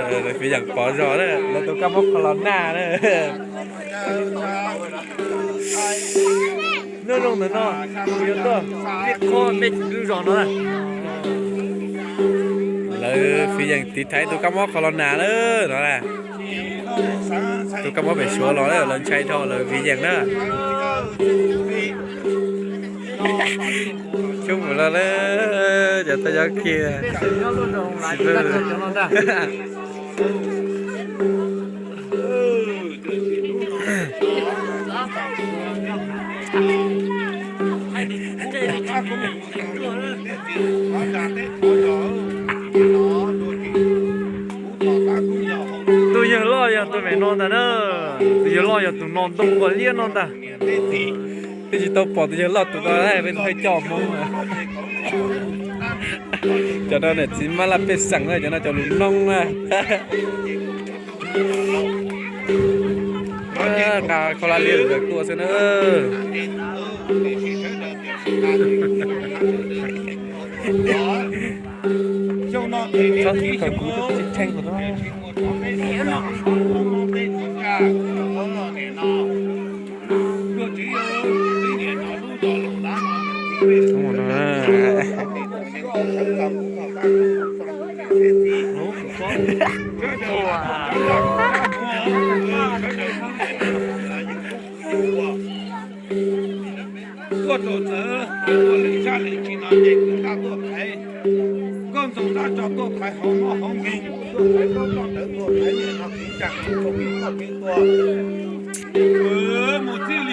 Lawv fiv yeem pov zog na, lawv tus kab mob qhov los nag na. Nyob zoo ntawm no, kuv yuav tuaj ib qho me lub zos no na. Lawv fiv yeem tiv thaiv tus kab mob qhov los nag na no na. Tus kab mob pem Suav los na, lawv ntshai dhau lawv fiv yeem na. Coob mus no na, cov toj yob kiag. Tus yawg loj yog tus me no ntag na. Tus yawg loj yog tus no ntoo npua liab no ntag. Twb tsis tau pom tus yawg loj tus no, peb tus thawj coj Hmoob na. Cov no niam txiv mab laj pej xeem na, cov no cov lus noob na. Nqa kho laj liab lawm tuaj xwb na. Txhob thaum kuv tseeb tseeb no. Tuaj rau ntawd, tuaj lwm zaj lwm tsis no ces kuv nqa tuaj qhaiv. Nkauj Ntxoov nqa tso tuaj qhaiv hauv mob hauv nkeeg, tuaj qhaiv plaub toj ntawd tuaj qhaiv niam no kev tsa kev tuag kev tuag kev tuag. Mus txij li